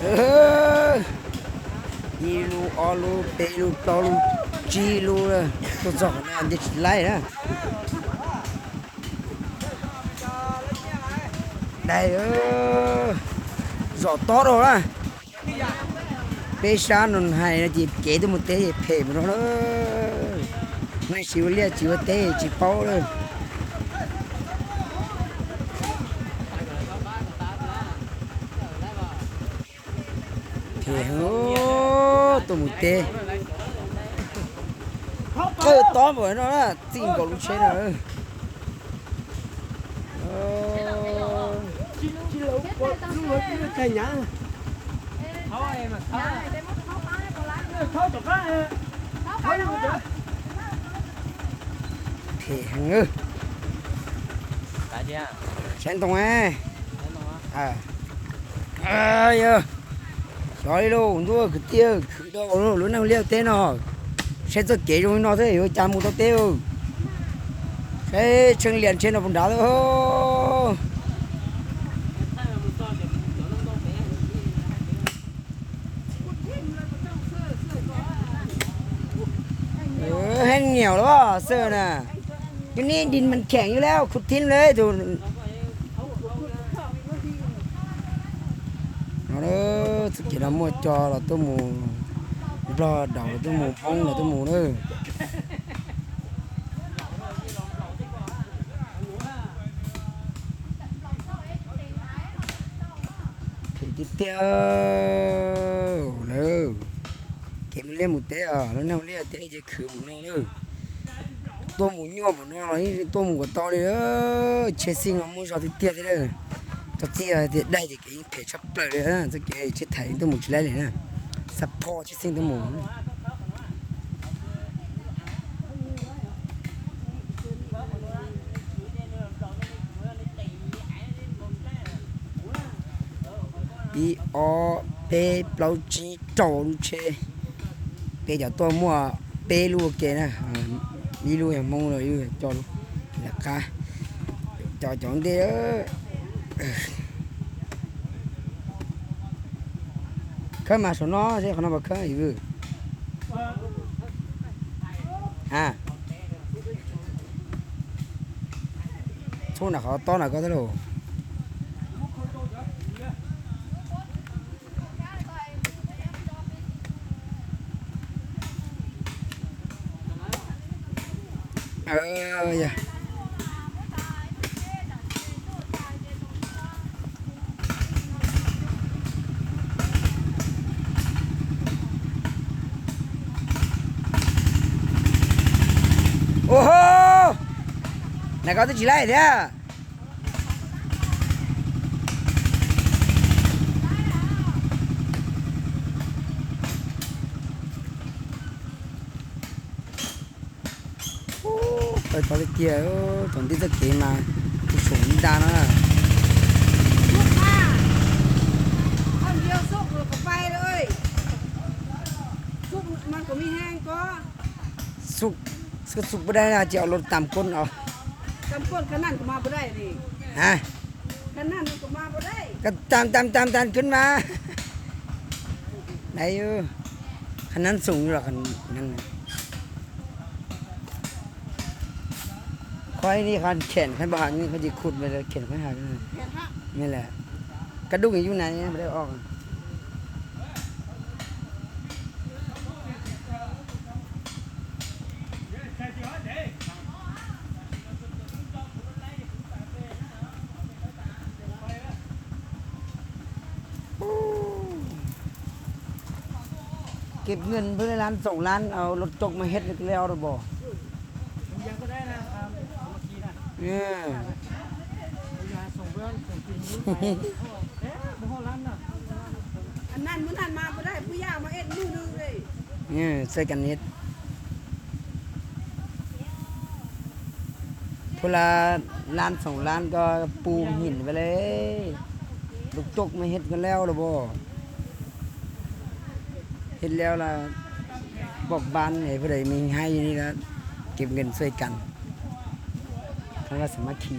ເອີ ອີລູ ອໍລູ ເປລູ ເປົາລູ ຈີລູ ເລີຍ ຕົວຈອກນະ ເດັດໄລ່ນະ ໄດ້ເອີ ຈອກຕອດອອກນະ ເປຊານນໄຮນະ ຈີເກຕຸໝູເຕເພມເນາະ ໃນຊີວະເລຍ ຈີວະເຕ ຈີເປົາເລີຍ. ເພໂອ ໂຕໝູເຕ ເປີດຕອມເອີຍເນາະ ຈິງກໍລູເຊນເອີຍ ເອີ ເພແຮງເອີຍ ແຊນຕົງແອ ເອີ ເອີ ເອີ ຊອຍໂລ ດູຄືຕຽວ ຄືດອກໂລ ໂລນັ່ງລຽວເຕເນາະ ເຊໂຕເກໂລເນາະເຕ ໂອ ຈາມູໂຕເຕໂອ ເຊ ເຊີງລຽນເຊໂນບຸນດາໂລ ເອີ ແຫ້ງໜຽວແລ້ວບໍ່ ເສື້ອນະ ຢູ່ນີ້ດິນມັນແຂງຢູ່ແລ້ວ ຂຸດຖິ້ມເລີຍ ເອົາເດີ ສະກິນເອົາໝວດຈໍລະໂຕໝູ ບລອດດອກລະໂຕໝູ ໂປ້ງລະໂຕໝູເດີ ເພຕິດແຕ່ວເດີ ເກມເລ່ນໝູແຕ່ວ ແລ້ວແນວເລ່ນແຕ່ວຈະຄືໝູເນາະເດີ ໂຕໝູຍົວໝູເນາະ ໂຕໝູກໍຕໍ່ເດີ ເຊຊິງເອົາໝູຊອດຕິດແຕ່ວເດີ ຈະເຕຍໄດ້ຈະ ເພຊັບເປີເລີຍນະ ຈະເກເຊັດໄທໂຕໝູຊິໄລ່ເລີຍນະ ຊັບພອດຊິງໂຕໝູ ອີອໍ ເປ ເປົາ ຈີ ໂຕ ລູເຊ ເປຈາໂຕມົວ ເປລູເກນະ ເອີ ມີລູຍັງມົງເລີຍ ຈອລະຄາ ຈອ ຈອງເດ ເຄີຍມາໂຊນອເຊ ຂະໜອບເຄີຍອີກ ອາ ໂຊນະ ເຂົາຕ້ອນນະກໍຕະໂລ ເອີ ໂອ້ໂຫ ນາຍກໍຕິດຊິໄລ່ແທ້. ໂອ້ ໄປຕອນເກຍ ໂອ້ ຕອນທີ່ຕະເກມາ ຜູ້ສູງດ້ານນັ້ນນະ ສຸກມາ ຄົນດຽວສຸກແລ້ວກໍໄປເລີຍ ສຸກມັນກໍມີແຮງກໍ ສຸກ ສຸກ ສຸກບໍ່ໄດ້ນະ ຈະເອົາລົດຕຳກົ້ນເອົາ ຕຳກົ້ນ ຄັນນັ້ນກໍມາບໍ່ໄດ້ນີ້ ຮະ ຄັນນັ້ນມັນກໍມາບໍ່ໄດ້ ກໍຕາມ ຕາມ ຕາມ ຕາມຂຶ້ນມາ ໄດ້ຢູ່ ຄັນນັ້ນສູງຢູ່ດອກ ຄັນນັ້ນນະ ຂ້ອຍນີ້ຄັນແຂນ ຄັນບໍ່ຫັກນີ້ ຂ້ອຍຊິຂຸດໄປເລີຍ ແຂນຂ້ອຍຫັກ ແຂນຫັກ ແມ່ນແຫຼະ ກະດູກຍັງຢູ່ໃນ ຍັງບໍ່ໄດ້ອອກ ເກັບເງິນເພິ່ນລ້ານສອງລ້ານ ເອົາລົດຈົກມາເຮັດແລ້ວແລ້ວບໍ່? ເອີ ອັນນັ້ນມື້ນັ້ນມາບໍ່ໄດ້ ຜູ້ຢາມາເຮັດມື້ໜຶ່ງເລີຍ ເອີ ຊ່ວຍກັນເຮັດ ຜູ້ລະລ້ານສອງລ້ານກໍປູຫີນໄປເລີຍ ລູກຈົກມາເຮັດກັນແລ້ວລະບໍ່? ເຮັດແລ້ວລະບອກບ້ານໃຫ້ຜູ້ໃດມີໄຮ່ຢູ່ນີ້ລະເກັບເງິນຊ່ວຍກັນ ຄຳວ່າສາມັກຄີ.